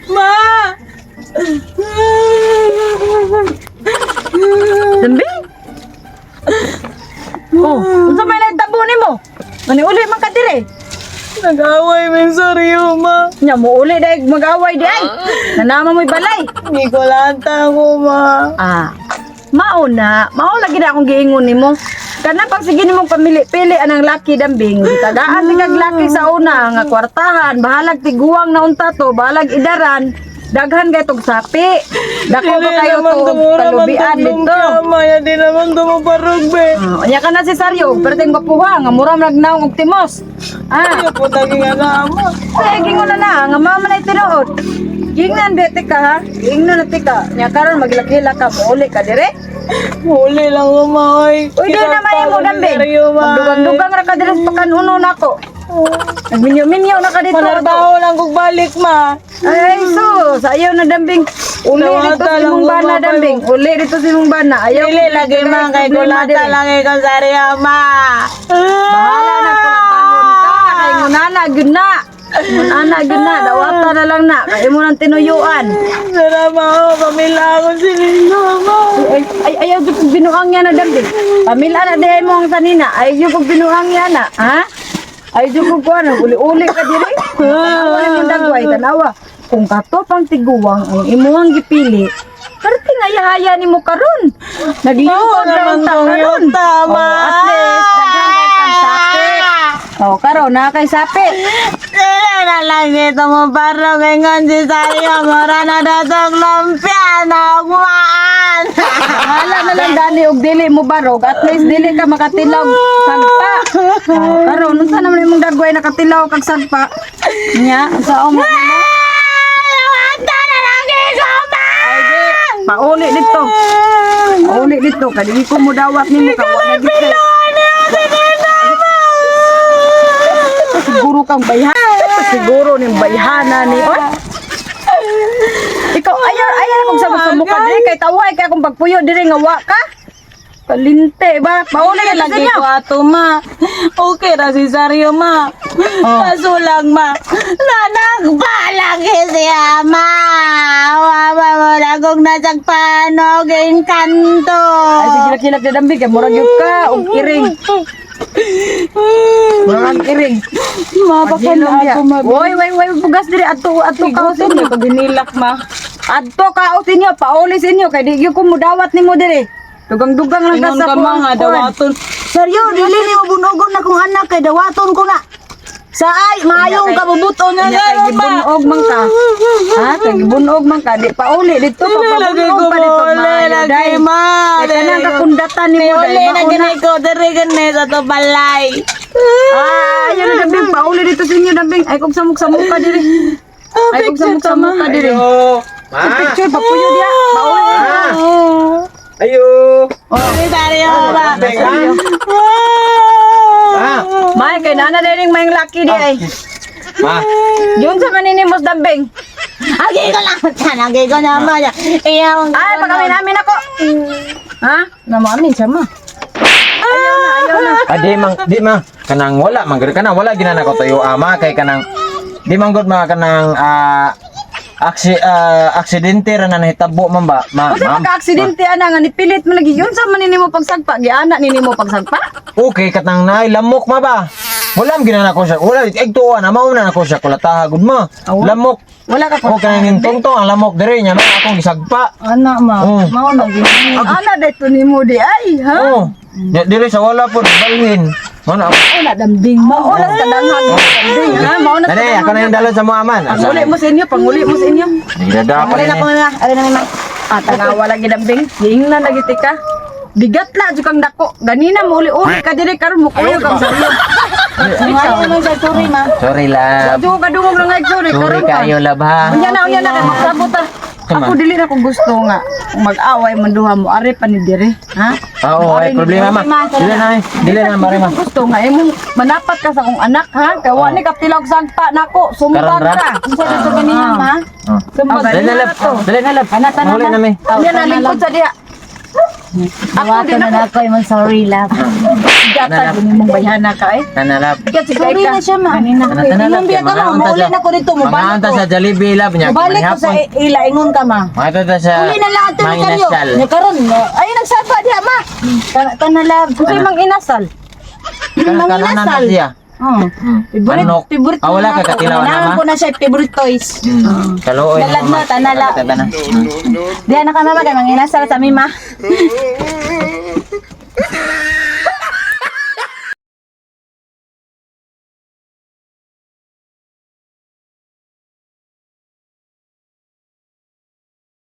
Ma! Dambing? Oh, unsa may nagtabo nimo? Ngani uli man ka dire. Nag-away min sorry, ma. Nya mo uli dai mag-away di ay. Nanama mo'y balay. Hindi ko lanta ko, ma. Ah. Mao na, mao lagi na akong giingon nimo. Kana pag sige nimong pamili-pili anang laki, Dambing, tagaan ti kag laki sa una nga kwartahan, bahalag tiguang na unta to, bahalag idaran, daghan kay tog sapi. Dako ba kayo to kalubian dito? Ma, ya di naman tumuparog, be. Ah, nya ka na si Saryo, perting bapuha nga mura man nagnaong og timos. Ah, Ayaw po taging anak mo. Sige ko na na, nga mama na tinuod. Gingnan bete ka ha, gingnan na tika. Nya karon maglakila ka, muuli ka dire. Huli lang ko, ma, oy. Uy, di na may mo, Dambing. Dugang-dugang ra ka dire sa pakanuno nako. Nagminyo-minyo na ka dito. Manarbaho lang kog balik, ma. Ay, so, sayo na, Dambing. Uli Dawata dito si lang mong bana, gumapay Dambing. Uli dito si mong bana. Ayaw Dili lagi, ma, kay kulata lang ikaw sa Rio, ma. Bahala na kulatahon ka. Kay ngunana, gyud na. Ngunana, gyud na. Dawata na lang na. Kay imo nang tinuyuan. Sana, ma, oh, pamilya ako si Lino, ma. Ay, ay, ayaw jud kog binuang yan na, Dambing. Pamilya na dihay mo ang sanina. Ay jud kog binuang yan na. Ha? Ay jud kog kuan, uli-uli ka diri. Tanawa ni mong dagway, tanawa. Kung kato pang tiguang ang imuhang gipili, parte nga yahaya nimo karon. Naglingkod Oo ra naman unta tong karon. yuta, ma. Oh, at least daghan kay kang sapi. Oh, karon na kay sapi. Dili na lang ito mo parang ingon si Sario, mura na datong lumpia na ugmaan. Bahala na lang dani og dili mo barog, at least dili ka makatilaw sagpa. Oh, karon unsa naman imong dagway nakatilaw kag sagpa? Nya, unsa mo? Dawata na lang ikaw, ma! Ay di, pauli dito. Pauli dito kay dili ko mudawat nimo ka wa na gid. Siguro kang bayhan. Siguro ning bayhana ni oy. Ikaw ayaw ayaw akong sabot sa mukha diri kay tawhay kay akong pagpuyo diri nga wa ka. Kalinte ba? Pauli Dili ka lagi inyo. ko ato, ma. Okay ra si Sario, ma. Kaso lang, ma. Nanagbalagi siya, ma. Wawa mo lang kung nasagpan og engkanto. Ay sige hilak na dambi kay murag gyud ka og iring. Murag iring. Ma, baka na ako mag... Oy, oy, oy, bugas diri adto adto ka sa inyo. Pag hinilak, ma. Adto ka sa inyo, pauli sa inyo kay di gyud ko mudawat nimo diri. Dugang-dugang lang ka Ingon sa ka, ma, nga, kuwan. dawaton. Seryo, dili ni mo bunogon na kong anak kay dawaton ko na. Sa ay maayong kabubuton Nya na kay gibunog man ka. Ha, kay gibunog man ka, di pauli dito Dili lagi papabunog ko pa dito mauli maayo lagi, dai. ma. Kay kanang kakundatan nimo dai Uli na mauna. gani ko, diri gani sa to balay. Ah, ayun na, Dambing, pauli dito sa inyo, Dambing. Ay kog samok-samok ka diri. Ay kog samok-samok ka diri. Ayo. Ma. Picture papuyo diya. Pauli dito. Ayo. Si Sario, ma. Ma. May kay nana dining may laki di ay. Ma. Yun sa maninimos, Dambing. Agi ko lang, agi ko na, ma. Iyaw. Ay, pag namin ako. Ha? Namamin siya ma. Ayaw na, ayaw na. Ah, di mang, di ma. Kanang wala man gud kanang wala ginana ko tayo ama kay kanang di man gud mga kanang aksidente ra na nahitabo man ba? Ma, Unsa ma'am. maka-aksidente ana nga nipilit man lagi yun sa maninimo pagsagpa, giana ninimo pagsagpa? Okay katang naay lamok ma ba? Wala man ginana ko siya. Wala igtuan na mao na ko siya kulataha gud ma. Lamok. Wala ka O kanang nintungtong ang lamok diri nya ma akong gisagpa. Anak ma, Oh. mao na gini. Ana dito nimo di ay, ha? Oh. Ya, diri sa wala po balhin. Mao na. Wala dambing mo. Wala sa danghag dambing, ha? Mao na sa Dali, ako na yung dalo sa mga man. Panguli mo sa inyo, panguli mo sa inyo. Nagdada pa Ari na ko rin. na, ari na mi ma. Ah, tanawa lagi dambing. Giingnan lagi tika. Bigat la jud kang dako. Ganina mo uli-uli ka diri karon mo kuyo kang saryo. Ngayon man sa sorry ma. Sorry love. Jud ka dungog lang ay sorry Sorry karon ka. kayo love ha. Unya na kay magsabot ta. Tama. Ako dili na ko gusto nga mag-away man duha mo ari pa ni dire, ha? Ah, oo, ay problema ma. Dili na eh. Dili na mare ma. Gusto nga imong manapat ka sa akong anak ha. Kay wa ni katilog sagpa nako, sumbat Karon ra? ra. Unsa dito ganiya ma? Oh. Sumbat Dali na love. Dali na love. Mahuli na mi. Unya na lingkod sa diha. Ako Dawaton din na ako. ako imong sorry love. Gatag mong bayhana ka eh. Tanalab. Kasi Sorry na siya, ma. Kanina. Tanalab. Ingon biya ka, ma. Mauli na ko dito. Mubalik Mangaon ta ko. sa Jollibee lab nya. Mubalik ko sa ila. Ingon ka, ma. Mangaon ta sa Uli na lang ato ni Karyo. Manginasal. Nya karon, no? Ay nagsapa diha, ma. Tanalab. Unsay mang inasal? Kanunan na Manginasal. siya. Oh. Favorite, Manok. favorite Ah, wala na ka ako. katilaw na, Kailangan ma? ko na siya favorite toys. Kaluoy na Dalag mo, na, tanala. Tana. Diha na ka, mama, kay manginasal sa mi, ma.